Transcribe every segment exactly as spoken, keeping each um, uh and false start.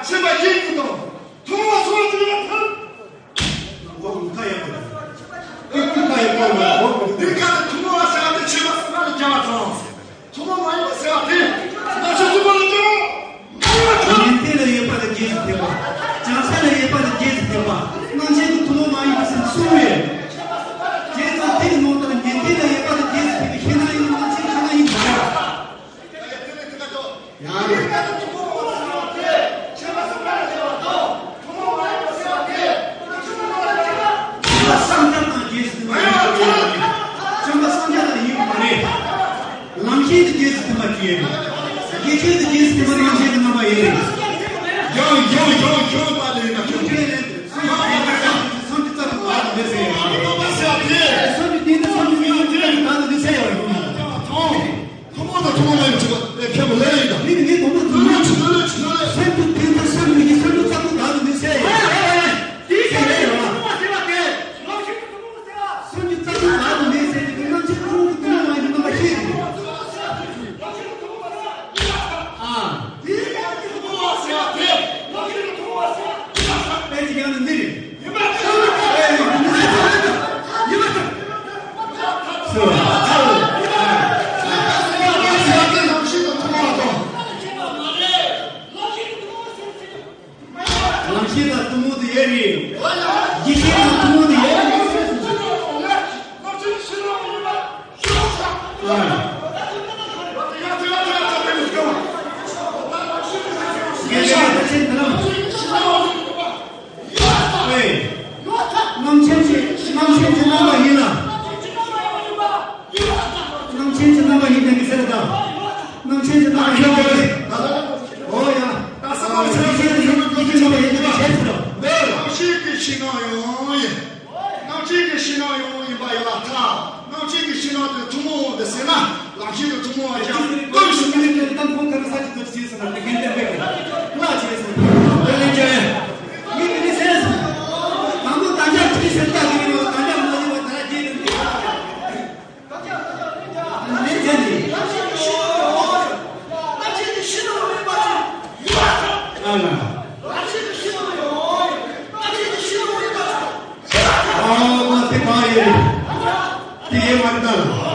ཆེན་པ་ཡིན་དགོས་དང་། ཐུན་མོང་སོགས་ཀྱི་ལ་ཐུབ། འོག་ལ་ཁ་ཡག་པོ། ཀུན་ཀུན་ཁ་ཡག་པོ་ལ་འོག་ལ། འདི་ག་ནི་ཐུན་མོང་བ་ཟེར་བ་དེ་ཆེན་པོ་སུ་ལ་རྒྱ་མ་ཚང་། ཐུན་མོང་མ་ཡིན་པ་ཟེར་བ་དེ་ང་ཚོ་ཐུན་མོང་ལ་འགྱུར་རོ། ཉན་ཐོས་ལ་ཡོད་པ་དང་རྗེས་སུ་མཐུན་པ། བྱང་ས་ལ་ཡོད་པ་དང་རྗེས་སུ་མཐུན་པ། སྣང་ཆེན་དུ་ཐུན་མོང་མ་ཡིན་པ་ཟེར་གསུངས་ཡོད། བྱས་ཙང་དེ་ནི་ནང་ལྟར་ཉན་ཐོས་ལ་ཡོད་པ་དང་རྗེས་སུ་མཐུན་པའི་ཤེས་སྣང་ཡིན་ན་སྣང་ཆེན་ཤེས་སྣང་ཡིན་པ་འདྲ། ཡང་རེད། བྱམས་པ་སངས་རྒྱས་དང་རྗེས་སུ་མཐུན་པ་ཡིན་པ་རེད། བྱམས་པ་སངས་རྒྱས་དང་ཡིན་པ་མ་རེད། ལམ་ཤེས་དང་རྗེས་སུ་མཐུན་པ་ཅིག་ཡོད་རེད། དགེ་ཆོས་དང་རྗེས་སུ་མཐུན་པ་རྣམ་བཤད་ཀྱི་རྣམ་པ་ཡོད་རེད། ཡང་ཡང་ཡང་ཁྱོད་པ་ལས་ན་ཁྱོད། ཁྱོད་ལས་སུམ་ཅུ་རྩ་དྲུག་ལ་འདི་ཟེར་ཡོད་རེད། སུམ་ཅུ་བདུན་དང་སུམ་ཅུ་གཉིས་ལ་འདི་ཟེར་ཡོད་རེད། ཐུན་མོང་དང་ཐུན་མོང་མ་ཡིན་པ་ཕྱེ་བ་ལས་ཡིན་ད། མི་ནི་ངའི་དགོངས་པ་ཐུན་མོང་། ལོ་ལོ་ལོ་ལོ། སེམས་ཀྱི་དོན་དུ་སེམས་ཀྱི་སེམས་ཀྱི་རྩ་བ་དག་ཏུ་མི་ཟད་ཡོད། དེའི་ཕྱིར་ལས་ཡོད་ལ། སེམས་ཀྱི་རྩ་བ་དག་ཏུ་མི་ཟད་ཀྱི་རྣམ་མཁྱེན་ཐུན་མོང་གི་ཐུན་མོང་མ་ཡིན་པའི་རྣམ་པ་ཤེས་ཀྱི། ཨ། དེའི་ཕྱིར་ཐུན་མོང་ཟེར་བ་དེ་ལོ་ཤིན་ཏུ་ཐུན་མོང་ཟེར་བ་དེ་ལ་ཟེར། དཔེ་ཅིག་ཡང་ནི་འདི་རེད། ལམ་ཤེས་དང་ཐུན་མོང་དུ་ཡོད་རེད། ཡེ་ཤེས་དང་ཐུན་མོང་དུ་ཡོད་རེད། རྣམ་མཁྱེན་གྱི་རྣམ་པ་ཡིན་ལ། རྣམ་མཁྱེན་གྱི་རྣམ་པ་ཡིན་ཀྱང་གི་ཟེར་དང་། རྣམ་མཁྱེན་གྱི་རྣམ་པ་ཡིན་ཀྱང་གི། འོ་ཡ། རྣམ་མཁྱེན་གྱི་རྣམ་པ་ཡིན་ཀྱང་གི་ཟེར་དང་། རྣམ་མཁྱེན་གྱི་ཤེས་ནང་ཡོང་ཡིན། རྣམ་མཁྱེན་གྱི་ཤེས་ནང་ཡོང་ཡིན་པ་ཡིན་ལ་ཐ། རྣམ་མཁྱེན་གྱི་ཤེས་ནང་དེ་ཐུན་མོང་འོང་དེ་ཟེར་ན། ལམ་ཤེས་དེ་ཐུན་མོང་བ་ཅང་ཀུན་གཞི་མི་ནུས་ཀྱང་དམ་ཁོང་ཁ་རུ་ས་ཅི་ཏོ་ཅི་ཟེར་ན་དེ་གན་དེ་བེ་གི་ལ་ཅི་ཟེར་དེ་ལེན་ཅེ། ངས་མི་ནི་ཟེར་སོང་། དང་པོ་དང་ཅག་ཅི་ཟེར་ད་གི་ནི་དང་ཅག་མ་ལི་བ་ད་ར་ཅི་ནི་ལེན་ཅེ་ནི། ཨ་ན། ཨ་མ་དེ་མ་ཡེ། དེ་ཡེ་མ་ད།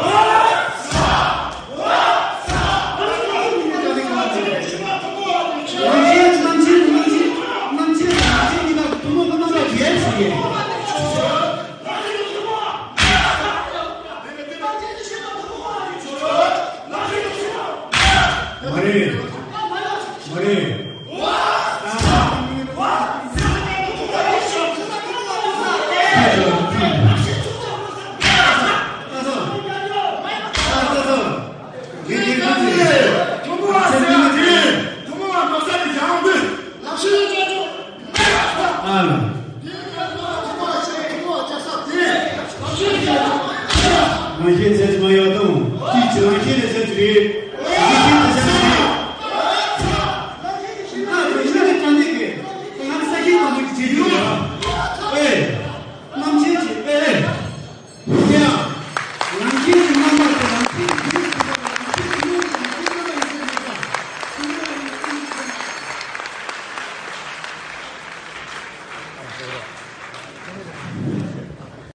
མ་རེད། མ་རེད། རང་བཞིན་ཚད་མ་ཡོད་དང་། དེའི་ཕྱིར་རང་བཞིན་ལས་ཚད་རེད། རང་བཞིན་ལས་ཚད་རེད། ཨེ། རྣམ་མཁྱེན་གྱི་ཨེ། ཡ། རང་བཞིན་གྱི་རྣམ་པ་དེ་རང་བཞིན་གྱི་རྒྱུད་དེ་རང་བཞིན་གྱི་རྒྱུད་དེ་རང་བཞིན་གྱི་རྣམ་པ་ཡིན་ཟེར་ནས་ཀྱང་།